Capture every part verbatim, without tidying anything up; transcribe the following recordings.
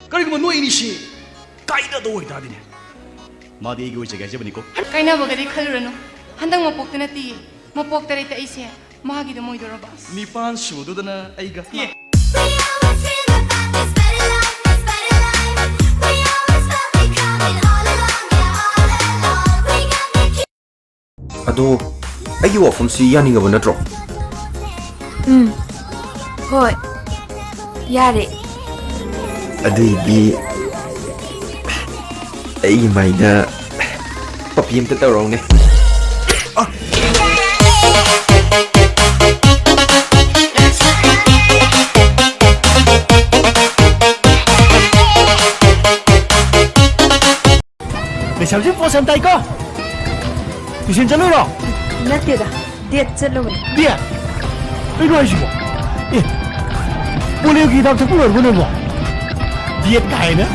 ꯀꯔꯤꯒꯨꯝꯕ ꯅꯣꯏ ꯑꯅꯤꯁꯤ ꯀꯥꯏꯅꯗꯧ ꯑꯣꯏꯇꯥꯔꯗꯤꯅꯦ, ꯃꯥꯗꯤ ꯑꯩꯒꯤ ꯑꯣꯏꯖꯒꯦ ꯍꯥꯏꯖꯕꯅꯤꯀꯣ꯫ ꯀꯥꯏꯅꯕꯒꯗꯤ ꯈꯜꯂꯨꯔꯅꯨ꯫ ꯍꯟꯗꯛ ꯃꯄꯣꯛꯇ ꯅꯠꯇꯤꯌꯦ, ꯃꯄꯣꯛ ꯇꯔꯦꯠꯇ ꯑꯩꯁꯦ ꯃꯥꯒꯤꯗ ꯃꯣꯏꯗꯣꯔꯕ꯫ ꯅꯤꯄꯥꯟ ꯁꯨꯕꯗꯨꯗꯅ ꯑꯩꯒ꯫ We always dream about this better life, this better life. We always felt it coming all along, yeah, all along. We got me. ꯑꯗꯣ, ꯑꯩꯒꯤ ꯋꯥꯐꯝꯁꯤ ꯌꯥꯅꯤꯡꯉꯕ ꯅꯠꯇ꯭ꯔꯣ? ꯎꯝ, ꯍꯣꯏ, ꯌꯥꯔꯦ꯫ ꯑꯗꯨꯏꯗꯤ ꯑꯩꯒꯤ ꯃꯥꯏꯗ ꯄꯞꯄꯤ ꯑꯝꯇ ꯇꯧꯔꯛꯎꯅꯦ꯫ ꯂꯩꯁꯥꯕꯤꯁꯦ ꯄꯣꯁ ꯌꯥꯝ ꯇꯥꯏꯀꯣ꯫ ꯇꯨꯏꯁꯟ ꯆꯠꯂꯨꯏꯔꯣ? ꯅꯠꯇꯦꯗ, ꯗꯦꯠ ꯆꯠꯂꯨꯕꯅꯤ꯫ ꯗꯦꯠ? ꯀꯩꯅꯣ ꯍꯥꯏꯁꯤꯕꯣ? ꯑꯦ, ꯄꯣꯂꯤꯑꯣꯒꯤ ꯍꯤꯗꯥꯛ ꯊꯛꯄ ꯂꯣꯏꯔꯕꯣ ꯅꯪꯕꯣ? ꯗꯦꯠ ꯀꯥꯏꯅ?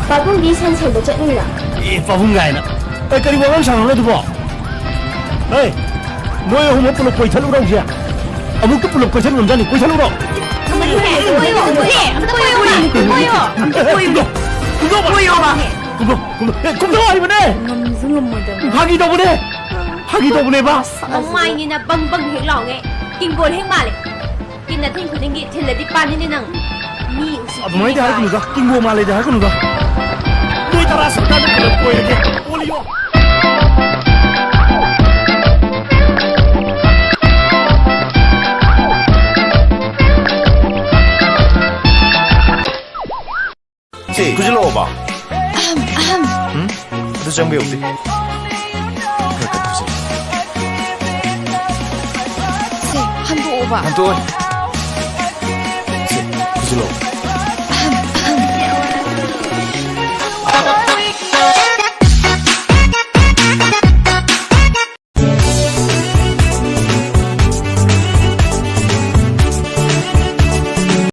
ꯄꯥꯕꯨꯡꯒꯤ ꯁꯟ ꯁꯦꯝꯕ ꯆꯠꯂꯨꯏꯔꯣ? ꯑꯦ, ꯄꯥꯕꯨꯡ ꯀꯥꯏꯅ꯫ ꯑꯦ, ꯀꯔꯤ ꯋꯥꯉꯥꯡ ꯁꯉꯥꯡꯅꯣ ꯑꯗꯨꯕꯣ? ꯍꯦ, ꯅꯣꯏ ꯑꯍꯨꯝꯃꯛ ꯄꯨꯂꯞ ꯀꯣꯏꯊꯠꯂꯨꯔꯣ ꯍꯧꯖꯤꯛ꯫ ꯑꯃꯨꯛꯇ ꯄꯨꯂꯞ ꯀꯣꯏꯊꯠ ꯉꯝꯖꯥꯠꯅꯤ, ꯀꯣꯏꯊꯠꯂꯨꯔꯣ꯫ ꯀꯣꯏꯌꯣ, ꯀꯣꯏꯌꯣ, ꯀꯣꯏꯌꯣ, ꯑꯝꯇ ꯀꯣꯏꯌꯣ, ꯀꯣꯏꯌꯣ, ꯀꯣꯏꯌꯣ꯫ ꯀꯨꯝꯊꯧ, ꯀꯨꯝꯊꯧ꯫ ꯀꯣꯏꯌꯣꯕ꯫ ꯀꯨꯝꯊꯧ, ꯀꯨꯝꯊꯧ꯫ ꯑꯦ, ꯀꯨꯝꯊꯧ ꯍꯥꯏꯕꯅꯦ꯫ ꯉꯝꯁꯨ ꯉꯝꯃꯣꯏꯗꯕ꯫ ꯐꯥꯒꯤ ꯇꯧꯕꯅꯦ꯫ ꯐꯥꯒꯤ ꯇꯧꯕꯅꯦꯕ꯫ ꯃꯃꯥꯏꯅꯤꯅ ꯕꯪ ꯕꯪ ꯍꯦꯛ ꯂꯥꯎꯉꯩ꯫ ꯀꯤꯡꯒꯣꯜ ꯍꯦꯛ ꯃꯥꯜꯂꯦ꯫ ꯀꯤꯟ ꯑꯊꯤꯡ ꯈꯨꯗꯤꯡꯒꯤ ꯊꯤꯜꯂꯗꯤ ꯄꯥꯟꯅꯤꯅꯦ ꯅꯪ꯫ ꯃꯤ ꯎꯁꯤꯠꯇ꯭ꯔꯤꯅꯤ ꯑꯗꯨꯃꯥꯏꯅꯗꯤ ꯀꯥꯏ꯫ ꯍꯥꯏꯔꯛꯀꯅꯨꯗ꯫ ꯀꯤꯡꯒꯣꯜ ꯃꯥꯜꯂꯦꯗꯤ ꯍꯥꯏꯔꯛꯀꯅꯨꯗ꯫ ꯅꯣꯏ ꯇꯔꯥ ꯁꯨꯔꯀꯥꯟꯗ ꯄꯨꯂꯞ ꯀꯣꯏꯔꯒꯦ꯫ ꯄꯣꯂꯤꯑꯣ꯫ ꯁꯦ, ꯈꯨꯖꯤꯜꯂꯛꯑꯣꯕ꯫ ꯑꯍꯝ, ꯑꯍꯝ꯫ ꯎꯝ? ꯑꯗꯨ ꯆꯪꯕ ꯌꯧꯗꯦ꯫ ꯁꯦ, ꯍꯟꯗꯣꯛꯑꯣꯕ꯫ ꯍꯟꯗꯣꯛꯑꯣ꯫ ꯁꯦ, ꯈꯨꯖꯤꯜꯂꯛꯑꯣ꯫